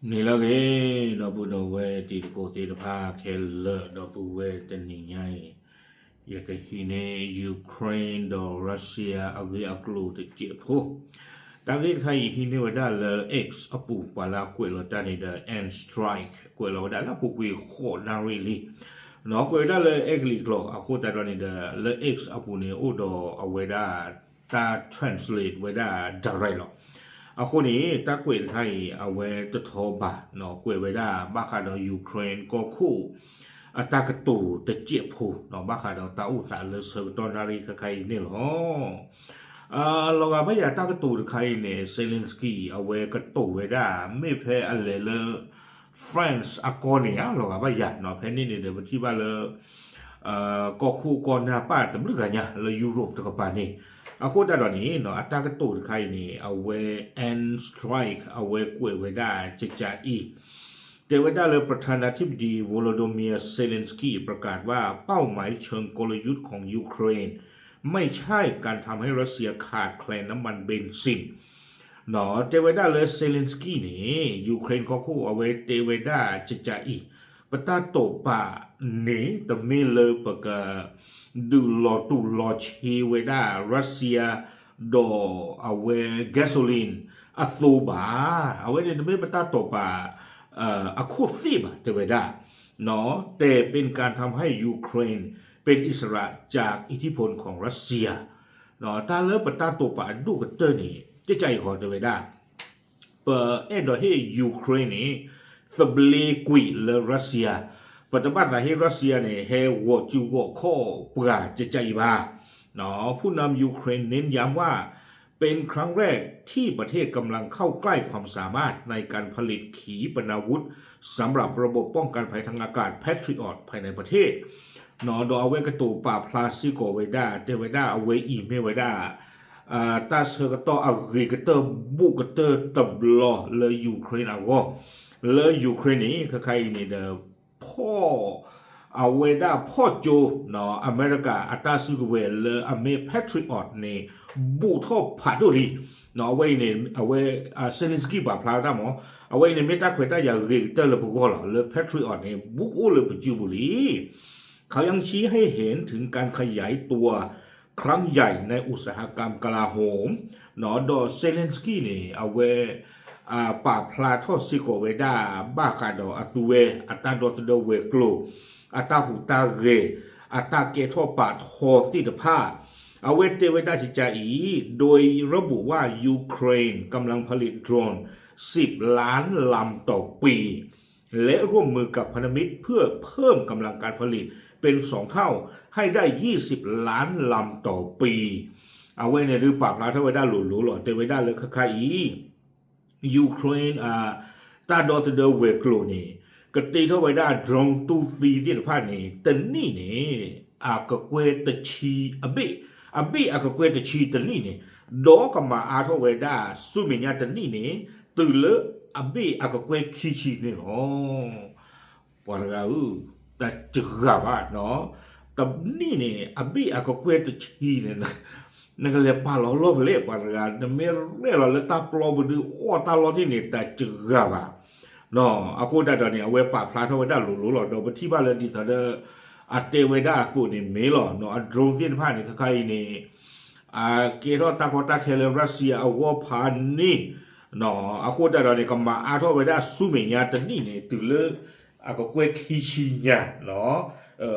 န့ၣ်လၢအဂ့ၤ ဒီပုၢ်ဒီဝဲၢ်တံၤသကိးသ့ၣ်တဖၣ်ခဲလၢာ် ဒီပုၢ်ဝဲၢ်တနံၤညါအံၤ ယကဟံးန့ၢ် Ukraine ဒီး Russia အဂ့ၢ်အကျိၤတစဲးဖိ, တၢ်ဂ့ၢ်တခါအံၤ ဟံးန့ၢ်ဝဲဒၣ်လၢ X အပူၤ ပှၤလၢအကွဲးလီၤတၢ်န့ၣ်ဒီး N Strike ကွဲးလီၤဝဲဒၣ်လၢအပူၤကွံာ်ဃိးနၣ်ရံၣ်လံ, ကွဲးဝဲဒၣ်လၢ X လံာ်ကျိာ် အဃိသတးဒီးန့ၣ်ဒီး လၢ X အပူၤန့ၣ် အိၣ်ဒီးအဝဲဒၣ် တၢ် translate ဝဲဒၣ် direct လီၤ. အဃိန့ၣ် တၢ်ကွဲးတခါအံၤ အဝဲတထီဘၣ် ကွဲးဝဲဒၣ်ဘၣ်ဃးဒီး Ukraine ကီၢ်ခိၣ် အတၢ်ကတိၤတစဲးဖိ ဘၣ်ဃးဒီးတၢ်အိၣ်သးလၢဆၢကတီၢ်နၣ်ရံၣ်ခဲခါအံၤန့ၣ်လီၤ. လီၤဂာ်ဘၣ်ယၤတၢ်ကတိၤတခါအံၤန့ၣ် Zelensky အဝဲကတိၤဝဲဒၣ် မ့ၢ်ဖဲအလဲၤလၢ France အကီၢ်န့ၣ်ဧါ လီၤဂာ်ဘၣ်ယၤ ဖဲန့ၣ်န့ၣ်ဒီး ပထံၣ်ဘၣ်လၢ ကီၢ်ခိၣ်ကီၢ်နၢ်ပၢၢ်တဘျုးဂၤညါလၢ Europe တကပၤန့ၣ်, အဃိသတးဒီးန့ၣ် အတၢ်ကတိၤတခါအံၤန့ၣ် အဝဲ N Strike အဝဲကွဲးဝဲဒၣ်ကကးအံၤ တဲဝဲဒၣ်လၢ ประธานาธิบดี Volodymyr Zelensky ประกาศว่าเป้าหมายเชิงกลยุทธ์ของยูเครนไม่ใช่การทำให้รัสเซียขาดแคลนน้ำมันเบนซิน တဲဝဲဒၣ်လၢ Zelensky န့ၣ် Ukraine ကီၢ်ခိၣ်အဝဲတဲဝဲဒၣ်ကကးအံၤ ပတၢ်တိာ်ပာ်န့ၣ် တမ့ၢ်လၢပက ဒုးလီၤတူာ်လီၤဆ့ဝဲဒၣ် Russia ဒီးအဝဲ gasoline အသိးဘၣ်. အဝဲန့ၣ် တမ့ၢ်ပတၢ်တိာ်ပာ် အခိၣ်သ့ၣ်ဘၣ် တဲဝဲဒၣ် แต่เป็นการทำให้ยูเครนเป็นอิสระจากอิทธิพลของรัสเซีย တၢ်လၢပတၢ်တိာ်ပာ်အဒိၣ်ကတၢၢ်န့ၣ် ကကးအံၤဃီတဲဝဲဒၣ် ပအဲၣ်ဒိးဟ့ၣ် Ukraine န့ၣ် သဘျ့ကွံာ်လၢ Russia, ပတဘၣ်သးဟ့ၣ် Russia န့ၣ် ဟဲဂီၤစုဂီၤခီၣ်ပှၤကကးအံၤဘၣ်. ผู้นำยูเครนเน้นย้ำว่าเป็นครั้งแรกที่ประเทศกำลังเข้าใกล้ความสามารถในการผลิตขีปนาวุธสำหรับระบบป้องกันภัยทางอากาศ Patriot ภายในประเทศ ဒီးအဝဲကတိၤပာ်ဖျါစ့ၢ်ကီးဝဲဒၣ် တဲဝဲဒၣ်အဝဲအံၤမ့ၢ်ဝဲဒၣ် တၢ်ဆၢကတီၢ်အဂ့ၤကတၢၢ်ဘူးကတၢၢ်တဘျီလၢ Ukraine အဂီၢ်, လၢ Ukraine န့ၣ် ခဲခါအံၤန့ၣ်ဒီး ဖီၣ် အဝဲဒၣ်ဖီၣ်ကၠိ အမဲရကၤအတၢ်စုကဝဲၤလၢအမ့ၢ် Patriot န့ၣ် ဘူးထီၣ်ဖးဒိၣ်လံ. အဝဲအံၤန့ၣ် အဝဲ Zelensky ပာ်ဖျါဝဲဒၣ်မး, အဝဲအံၤန့ၣ်မ့ၢ်တၢ်ခွဲးတၢ်ယာ်ဂ့ၤကတၢၢ်လၢပဂီၢ်လီၤ. လၢ Patriot န့ၣ် ဘူးကအိၣ်လၢပစုပူၤလံ เขายังชี้ให้เห็นถึงการขยายตัวครั้งใหญ่ในอุตสาหกรรมกลาโหม ဒီး Zelensky န့ၣ် အဝဲ ပာ်ဖျါထီၣ်စ့ၢ်ကီးဝဲဒၣ် ဘၣ်ဃးဒီးအသုဝဲ အတၢ်ဒီသဒၢဝဲၤကျိၤ အတၢ်ဟူးတၢ်ဂဲၤ အတၢ်ကဲထီၣ်ပာ်ထီသ့ၣ်တဖၣ် အဝဲတဲဝဲဒၣ်ကကးအံၤ โดยระบุว่ายูเครนกำลังผลิตโดรนสิบล้านลำต่อปี และร่วมมือกับพันธมิตรเพื่อเพิ่มกำลังการผลิตเป็นสองเท่าให้ได้ยี่สิบล้านลำต่อปี အဝဲန့ၣ်ဒုးပာ်ဖျါထီၣ်ဝဲဒၣ်လိၤလိၤလီၤ. တဲဝဲဒၣ်လၢခဲခါအံၤ Ukraine အ တၢ်ဒီသဒၢဝဲၤကျိၤန့ၣ် ကတ့ထီၣ်ဝဲဒၣ် drone တူၢ်သံသ့ၣ်တဖၣ်န့ၣ် တနံၣ်န့ၣ် အကကွဲၢ်တဆံ အဘ့ၣ် အဘ့ၣ်အကကွဲၢ်တဆံတနံၣ်န့ၣ် ဒီးကမၤအါထီၣ်ဝဲဒၣ်ဆူမဲာ်ညါတနံၣ်န့ၣ် တုၤလၢအဘ့ၣ်အကကွဲၢ်ခံဆံန့ၣ်လီၤ. ပှၤတဂၤဧၢ, တၢ်စှၤဘၣ်, တနံၣ်န့ၣ် အဘ့ၣ်အကကွဲၢ်တဆံန့ၣ် နကလဲၤပာ်လီၤလီၢ်ဖဲလဲၣ် ပှၤတဂၤ, နမ့ၢ်ရဲၣ်လီၤလၢတၢ်ပျီပဒုးအီၣ်တၢ်လီၢ်တံၢ်န့ၣ် တၢ်စှၤဘၣ်. အဃိသတးဒီးန့ၣ် အဝဲပာ်ဖျါထီၣ်ဝဲဒၣ်လိၤလိၤလီၤ. ဒီးပထံၣ်ဘၣ်လၢဒ်သိးဒီး အတဲဝဲဒၣ်အသိးန့ၣ်မ့ၢ်လီၤ. အ drone သ့ၣ်တဖၣ်န့ၣ် ခဲခါအံၤန့ၣ် အကဲထီၣ်တၢ်ကီတၢ်ခဲလၢ Russia အဂီၢ်ဖးန့ၣ် အဃိသတးဒီးန့ၣ် ကမၤအါထီၣ်ဝဲဒၣ်ဆူမဲာ်ညါတနံၣ်န့ၣ် တုၤလၢအကကွဲၢ်ခံဆံညါ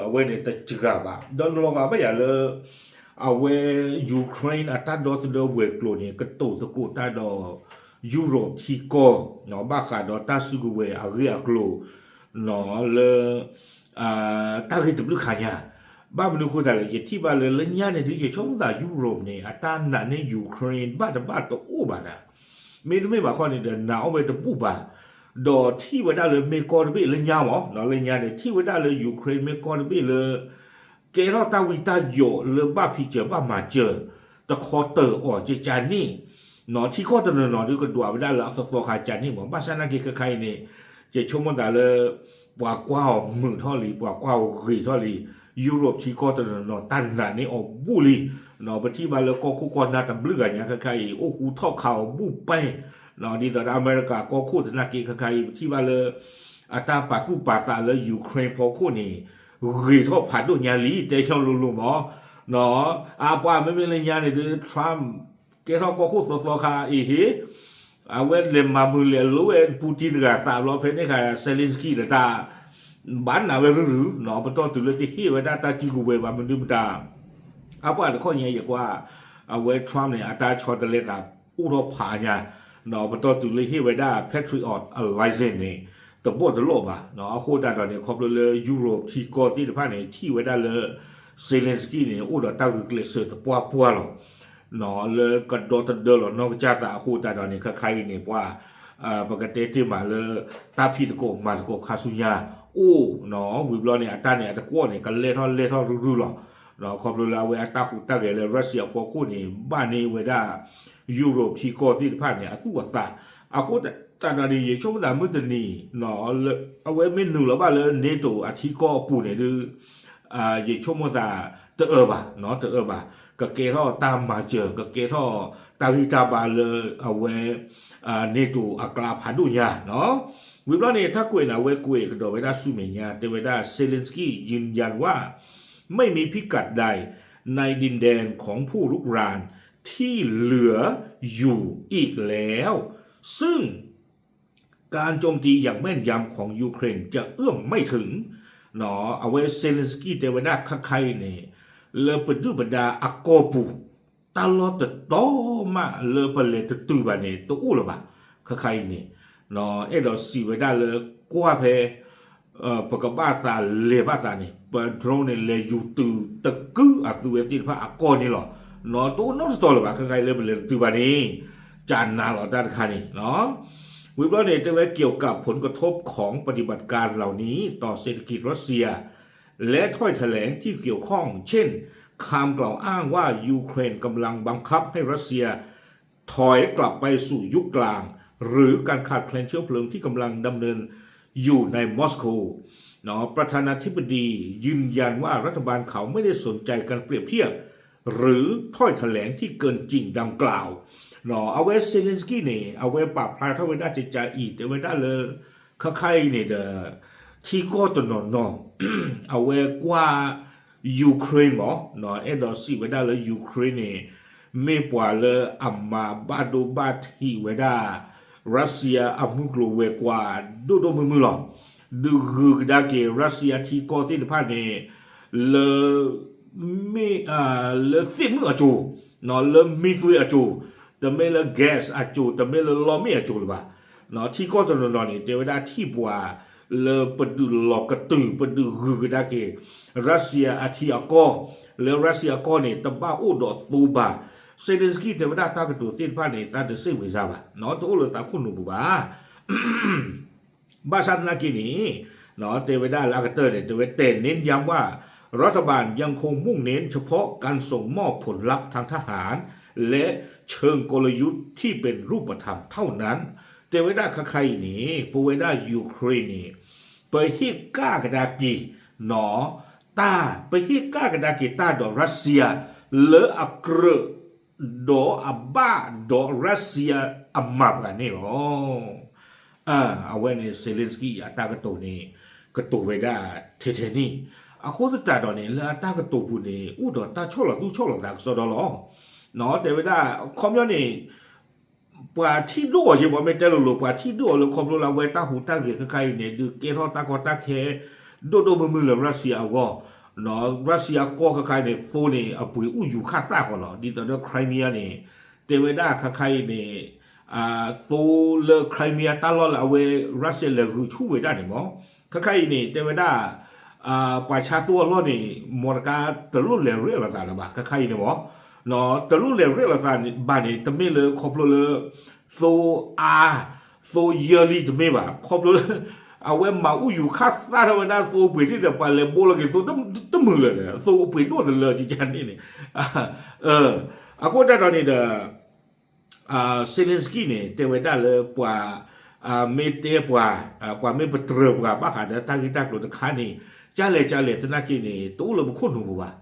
အဝဲန့ၣ်တစှၤဘၣ်. ဒီးလီၤဂာ်ဘၣ်ယၤလၢ အဝဲ Ukraine အတၢ်ဒီသဒၢဝဲၤကျိၤန့ၣ် ကတိၤသကိးတၢ်ဒီး Europe ထံကီၢ် ဘၣ်ဃးဒီးတၢ်စုကဝဲၤအဂ့ၢ်အကျိၤ လၢ တၢ်ဂ့ၢ်တဘျုးခါညါ, ဘၣ်မနုၤအဃိသတးလဲၣ် ယထံၣ်ဘၣ်လၢ လၢညါန့ၣ်ဒုး ယဆိကမိၣ်သး Europe န့ၣ် အတၢ်နာ်န့ၢ် Ukraine ဘၣ်တဘၣ်တအိၣ်ဘၣ်ဒၣ်, မ့တမ့ၢ်ဘၣ်ခီန့ၣ်ဒီး နာ်အီၤဝဲတဘူၣ်ဘၣ်, ဒီးထံၣ်ဝဲဒၣ်လၢမ့ၢ်ကီၢ်တဘ့ၣ်လၢညါမး, လၢညါန့ၣ် ထံၣ်ဝဲဒၣ်လၢ Ukraine မ့ၢ်ကီၢ်တဘ့ၣ်လၢ ကဲထီၣ်တၢ်ဝံတၢ်ယိးလၢဘၣ်ဖံးစၢၤဘၣ်မၤစၢၤ တခီတၢၢ်အီၤကကန့ၣ်, ထံကီၢ်တနီၤနီၤဒုးကဒွးဝဲဒၣ်လၢအသီသီခါကန့ၣ်မး, ဘၣ်ဆၣ်နာ်က့ခဲခါအံၤန့ၣ် ယဆိကမိၣ်သးလၢ ပှၤကွၢ်အီၤမုာ်ထီၣ်လံ ပှၤကွၢ်အီၤဂ့ၤထီၣ်လံ, Europe ထံကီၢ်တနီၤနီၤ တၢ်နာ်န့ၢ်အီၤဘူၣ်လံ, ပထံၣ်ဘၣ်လၢကီၢ်ခိၣ်ကီၢ်နၢ်တဘျုးဂၤညါခဲခါအံၤ အိၣ်ဃူထီၣ်ခးအီၤဘူၣ်ပဲၢ် ဒ်သိးဒီးအမဲရကၤကီၢ်ခိၣ်သနာ်က့ ခဲခါအံၤ ပထံၣ်ဘၣ်လၢ အတၢ်ပာ်သူၣ်ပာ်သးလၢ Ukraine ဖီခိၣ်န့ၣ် ဂ့ၤထီၣ်ဖးဒိၣ်ညါလံ တဲညီလိၤလိၤမး. အပှၤမ့မ့ၢ်လၢညါန့ၣ်ဒုး Trump ကဲထီၣ်ကီၢ်ခိၣ်သီသီခါအံၤဟ့ၣ် အဝဲလဲၤမၤမုာ်လဲၤလိဝဲ Putin တဂၤသးဘျီ ဖဲန့ၣ်ခါ Zelensky ဒီးတၢ် ဘၣ်နာ်ဝဲရုၢ်ရုၢ် ပတီၢ်တုၤလၢတဟ့ၣ်ဝဲဒၣ်တၢ်စုကဝဲၤဘၣ် မနုၤမတၤ အပှၤတခီညါယကွၢ် အဝဲ Trump န့ၣ် အတၢ်ဆီတလဲသးအိၣ်ထီၣ်ဖးညါ ပတီၢ်တုၤလၢဟ့ၣ်ဝဲဒၣ် Patriot အ license န့ၣ် တဘီၣ်တလီၢ်ဘၣ်. အဃိသတးဒီးန့ၣ် ခီဖျိလၢ Europe ထံကီၢ်သ့ၣ်တဖၣ်န့ၣ် ထံၣ်ဝဲဒၣ်လၢ Zelensky န့ၣ် အိၣ်ဒီးတၢ်ဂုာ်ကျဲးစၢးတပှၢ်ပှၢ်လီၤ. လၢကဒီသဒၢလီၤနီၢ်ကစၢ်သးအဃိသတးဒီးန့ၣ် ခဲခါအံၤန့ၣ် ပှၤ ပကတဲတ့ၢ်မးလၢ တၢ်ဖံးသကိးမၤသကိးခါဆူညါအိၣ် ဝံၤဘျီန့ၣ် အတၢ်န့ၣ်အတကွီၣ်န့ၣ် ကလဲၤထီၣ်လဲၤထီၣ်ရုၢ်ရုၢ်လီၤ. ခီဖျိလၢအဝဲအတၢ်ဟူးတၢ်ဂဲၤလၢ Russia ဖီခိၣ်န့ၣ် ဘၣ်န့ၢ်ဝဲဒၣ် Europe ထံကီၢ်သ့ၣ်တဖၣ်န့ၣ် အသူၣ်အသး အဃိသတးဒီးန့ၣ် ယဆိကမိၣ်သးမုၢ်တနံၤ အဝဲမ့ၢ်နုာ်လီၤဘၣ်လၢ NATO အထံကီၢ်အပူၤန့ၣ်ဒုး ယဆိကမိၣ်သး တအၢဘၣ် တအၢဘၣ် ကကဲထီၣ်တၢ်မၤစၢၤ ကကဲထီၣ်တၢ်ဂံၢ်တၢ်ဘါလၢအဝဲ NATO အကျါဖးဒိၣ်ညါ ဝံၤဘျီန့ၣ် ထါကွဲးန့ၣ် အဝဲကွဲးကဒီးဝဲဒၣ်ဆူမဲာ်ညါ တဲဝဲဒၣ် Zelensky ยืนยันว่า ไม่มีพิกัดใดในดินแดนของผู้รุกรานที่เหลืออยู่อีกแล้ว ซึ่งการโจมตีอย่างแม่นยำของยูเครนจะเอื้อมไม่ถึง အဝဲ Zelensky တဲဝဲဒၣ်ခဲခါအံၤန့ၣ် လၢပဒုၣ်ပဒါအကီၢ်ပူၤ တၢ်လီၢ်တတီၤမးလၢပလဲၤတတုၤဘၣ်န့ၣ် တအိၣ်လၢၤဘၣ် ခဲခါအံၤန့ၣ် အဲၣ်ဒိးစံးဝဲဒၣ်လၢကွၢ်ဖဲ ပကဘၣ်သးလဲၤဘၣ်သးန့ၣ် ပ drone န့ၣ် လဲၤယူၤတုၤတကုာ်အသုဝဲသ့ၣ်တဖၣ်အကီၢ်န့ၣ်လီၤ. တအိၣ်နီတတီၤလၢၤဘၣ် ခဲခါအံၤလၢပလဲၤတတုၤဘၣ်န့ၣ် ကနၤလီၤတၢ်တခါန့ၣ် ဝံၤဘျီန့ၣ် တဲဝဲ เกี่ยวกับผลกระทบของปฏิบัติการเหล่านี้ต่อเศรษฐกิจรัสเซีย และถ้อยแถลงที่เกี่ยวข้อง เช่น คำกล่าวอ้างว่ายูเครนกำลังบังคับให้รัสเซียถอยกลับไปสู่ยุคกลาง หรือการขาดแคลนเชื้อเพลิงที่กำลังดำเนินอยู่ในมอสโก ประธานาธิบดียืนยันว่ารัฐบาลเขาไม่ได้สนใจการเปรียบเทียบ หรือถ้อยแถลงที่เกินจริงดังกล่าว အဝဲ Zelensky န့ၣ် အဝဲပာ်ဖျါထီၣ်ဝဲဒၣ်ကကါအံၤ တဲဝဲဒၣ်လၢ ခဲခါအံၤန့ၣ်ဒီး ထံကီၢ်တနီၤနီၤ အဝဲကွၢ် Ukraine မး အဲၣ်ဒိးစံးဝဲဒၣ်လၢ Ukraine န့ၣ် မ့ၢ်ပှၤလၢအမၤဘၣ်ဒိဘၣ်ထံးဝဲဒၣ် Russia အမုၢ်ကျိၤဝဲၤကွာ်ဒိၣ်ဒိၣ်မုၢ်မုၢ်လီၤ. ဒုးဂုၤကဒါက့ၤ Russia ထံကီၢ်သ့ၣ်တဖၣ်န့ၣ် လၢ မ့ၢ် လၢသ့ၣ်မုၣ်အစိၤ လၢမံသွ့အစိၤ တမ့ၢ်လၢ gas အစိၤ တမ့ၢ်လၢလီမ့ၣ်အစိၤလၢၤဘၣ်. ထံကီၢ်တနီၤနီၤန့ၣ် တဲဝဲဒၣ်ထံၣ်ပှၤ လၢပဒုးလီၤကတုၤ ပဒုးဂုၤကဒါက့ၤ Russia အထံအကီၢ် လၢ Russia အကီၢ်န့ၣ် တဘၣ်အိၣ်ဒီးသိဘၣ်. Zelensky တဲဝဲဒၣ်တၢ်ကတိၤသ့ၣ်တဖၣ်န့ၣ် သးတစ့ၣ်ဝံၤစါဘၣ် တအိၣ်လၢသးခိၣ်နူာ်ပူၤဘၣ် ဘၣ်ဆၣ်သနာ်က့န့ၣ် တဲဝဲဒၣ်လၢအကတၢၢ်န့ၣ် တဲဝဲ แต่เน้นย้ำว่า รัฐบาลยังคงมุ่งเน้นเฉพาะการส่งมอบผลลัพธ์ทางทหารและเชิงกลยุทธ์ที่เป็นรูปธรรมเท่านั้น တဲဝဲဒၣ်ခဲခါအံၤန့ၣ် ပဝဲဒၣ် Ukraine န့ၣ် ပဟ့ၣ်ကၣ်ကဒါက့ၤ တၢ် ပဟ့ၣ်ကၣ်ကဒါက့ၤတၢ်ဒီး Russia လၢအကြၢး ဒီးအဘၣ်ဒီး Russia အမၤပှၤန့ၣ်လီၤ. အဝဲန့ၣ် Zelensky အတၢ်ကတိၤန့ၣ် ကတိၤဝဲဒၣ်ထဲထဲန့ၣ် အဃိသတးဒီးန့ၣ် လၢအတၢ်ကတိၤပူၤန့ၣ် အိၣ်ဒီးတၢ်ဆီၣ်လီၤသူၣ်ဆီၣ်လီၤသးကစီဒီလီၤ. တဲဝဲဒၣ် ခီပညီန့ၣ် ပှၤထံၣ်ဒိၣ်အီၤယ့ၢ်ဘၣ် မ့ၢ်တဲလိၤလိၤ ပှၤထံၣ်ဒိၣ်အီၤလၢခီဖျိလၢအဝဲတၢ်ဟူးတၢ်ဂဲၤခဲခါအံၤန့ၣ် ဒုးကဲထီၣ်တၢ်ကီတၢ်ခဲ ဒိၣ်ဒိၣ်မုၢ်မုၢ်လၢ Russia အဂီၢ် Russia ကီၢ်ခဲခါအံၤန့ၣ် သိန့ၣ် အပှ့ၤအိၣ်ယူၤခၣ်သၣ်ဃီလီၤ. ဒ်သိးဒီး Crimea န့ၣ် တဲဝဲဒၣ်ခဲခါအံၤန့ၣ် သိလၢ Crimea တၢ်လီၢ်လၢအဝဲ Russia လဲၤဂုာ်ဆူၣ်ဝဲဒၣ်န့ၣ်မး ခဲခါအံၤန့ၣ် တဲဝဲဒၣ် ပှၤဆါသိအလီၢ်န့ၣ် မီတကါတလိၣ်လဲၤရဲၣ်လိာ်သးလၢၤဘၣ် ခဲခါအံၤန့ၣ်မး တလိၣ်လဲၤရဲၣ်လိာ်သးဘၣ်န့ၣ် တမ့ၢ်လၢခီဖျိလၢ သိအါ သိယၢလံတမ့ၢ်ဘၣ် ခီဖျိလၢ အဝဲမၤအိၣ်ယူၤခၣ်သၣ်ထီၣ်ဝဲဒၣ်သိပှ့ၤထံၣ်ဒီး ပှၤလဲၤဘိလီၤက့ၤသိတမုာ်လၢၤန့ၣ် သိအပှ့ၤဒိၣ်တလၢကကါန့ၣ်န့ၣ် အဃိတၢ်ဒီးန့ၣ်ဒီး Zelensky န့ၣ် တဲဝဲဒၣ်လၢပှၤ မ့ၢ်တဲပှၤ ပှၤမ့ၢ်ပတြၢၤပှၤဘၣ်ဃးဒီးတၢ်ဂ့ၢ်တၢ်ကျိၤတခါန့ၣ် ကၢ်လဲၣ်ကၢ်လဲၣ်သနာ်က့န့ၣ် တအိၣ်လၢပခိၣ်နူာ်ပူၤဘၣ်.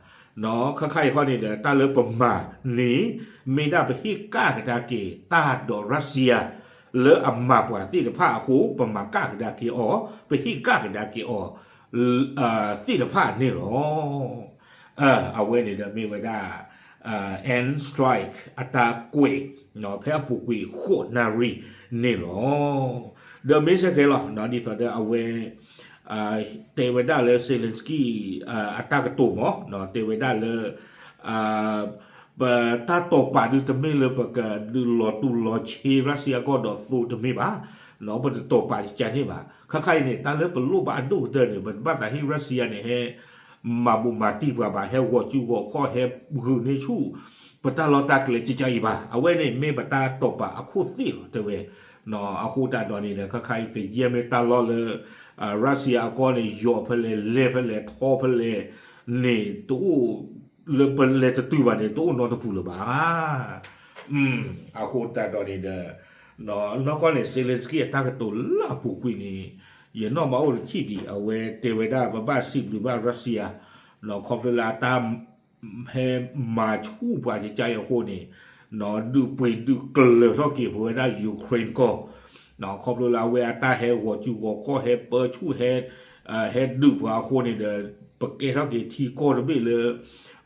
ခဲခါအံၤဃီန့ၣ်ဒီး တၢ်လၢပမၤန့ၣ် မ့ၢ်ဒၣ်ပဟ့ၣ်ကၣ်ကဒါက့ၤတၢ်ဒီး Russia လၢအမၤပှၤသ့ၣ်တဖၣ်အဃိ ပမၤကၣ်ကဒါက့ၤအီၤ, ပဟ့ၣ်ကၣ်ကဒါက့ၤအီၤသ့ၣ်တဖၣ်န့ၣ်လီၤ. အဝဲန့ၣ်ဒီးမ့ၢ်ဝဲဒၣ် air strike အတၢ်ကွဲး ဖဲအပူၤကွံာ်ဃိးနၣ်ရံၣ်န့ၣ်လီၤ. ဒီးမ့ၢ်စ့ၢ်ကီးလီၤ ဒ်သိးဒီးအဝဲ တဲဝဲဒၣ်လၢ Zelensky အတၢ်ကတိၤမး တဲဝဲဒၣ်လၢ ပတၢ်တိာ်ပာ်ဒုးတမ့ၢ်လၢပကဒုးလီၤတူၢ်လီၤဆ့ ရၢၡီယါကီၢ်ဒီးသိတမ့ၢ်ဘၣ်, ပတတိာ်ပာ်ကကါန့ၣ်ဘၣ်. ခါခါအံၤန့ၣ် တၢ်လၢပလိၣ်ဘၣ်အဒိၣ်ကတၢၢ်န့ၣ် ပတဘၣ်သးဟ့ၣ်ရၢၡီယါန့ၣ် ဟဲမၤဘူးမၤတံၢ်ပှၤဘၣ်, ဟဲဂီၤစုဂီၤခီၣ် ဟဲဂုာ်န့ၢ်ဆူၣ် ပတၢ်လီၢ်တၢ်ကျဲကကါအံၤဘၣ်. အဝဲန့ၣ်မ့ၢ်ပတၢ်တိာ်ပာ်အခိၣ်သ့ၣ်လီၤ တဲဝဲ. အဃိသတးဒီးန့ၣ်ဒီး ခါခါအံၤကယဲၢ်မ့ၢ်တၢ်လီၢ်လၢ ရၢၡီယါအကီၢ်န့ၣ် ယီၤဖဲလဲၣ် လဲၤဖဲလဲၣ် ထီဖဲလဲၣ်န့ၣ် တအိၣ်လၢပလဲၤတတုၤဘၣ်န့ၣ် တအိၣ်နီတပူၤလၢၤဘၣ်. အဃိသတးဒီးန့ၣ်ဒီး နီၢ်ကီၢ်န့ၣ် Zelensky အတၢ်ကတိၤလၢအပူၤကွံာ်န့ၣ် ယနီၣ်ဘၣ်အိၣ်တထံၣ်ဒံး အဝဲတဲဝဲဒၣ်ပဘၣ်စံးဘျုးဘၣ်ရၢၡီယါ ခီဖျိလၢအတၢ် ဟဲမၤဆူၣ်ပှၤကကါအံၤအဃိန့ၣ် ဒုးပှ့ၤဒုးကျၢၤထီၣ်က့ၤပဝဲဒၣ် Ukraine ကီၢ် ခီဖျိလၢအဝဲအတၢ်ဟဲဂီၤစုဂီၤခီၣ် ဟဲပၢဆူၣ် ဟဲ ဟဲဒုးပှၤအဃိန့ၣ်ဒီး ပကဲထီၣ်က့ၤထံကီၢ်တဘ့ၣ်လၢ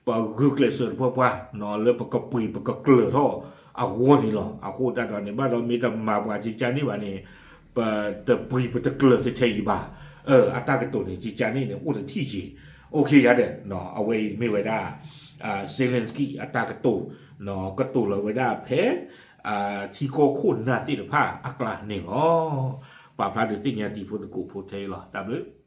ပဂုာ်ကျဲးစၢးတပှၢ်ပှၢ် လၢပကပှ့ၤပကကျၢၤထီၣ်အဂီၢ်န့ၣ်လီၤ. အဃိသတးဒီးန့ၣ် ဘၣ်ဒီးမ့ၢ်တမၤပှၤကကါန့ၣ်ဘၣ်န့ၣ် ပတပှ့ၤပတကျၢၤထဲထဲအံၤဘၣ်. အတၢ်ကတိၤန့ၣ် ကကါန့ၣ်န့ၣ် အိၣ်တထံၣ်က့ၤ အိၣ်ခ့ယါဒီး အဝဲအံၤမ့ၢ်ဝဲဒၣ် Zelensky အတၢ်ကတိၤ ကတိၤလီၤဝဲဒၣ်ဖဲ ထံကီၢ်ခိၣ်နၢ်သ့ၣ်တဖၣ်အကျါန့ၣ်လီၤ. ပာ်ဖျါဒုးသ့ၣ်ညါတံၤဖိသကိးဖိထဲအံၤလီၤ. တၢ်ဘျုး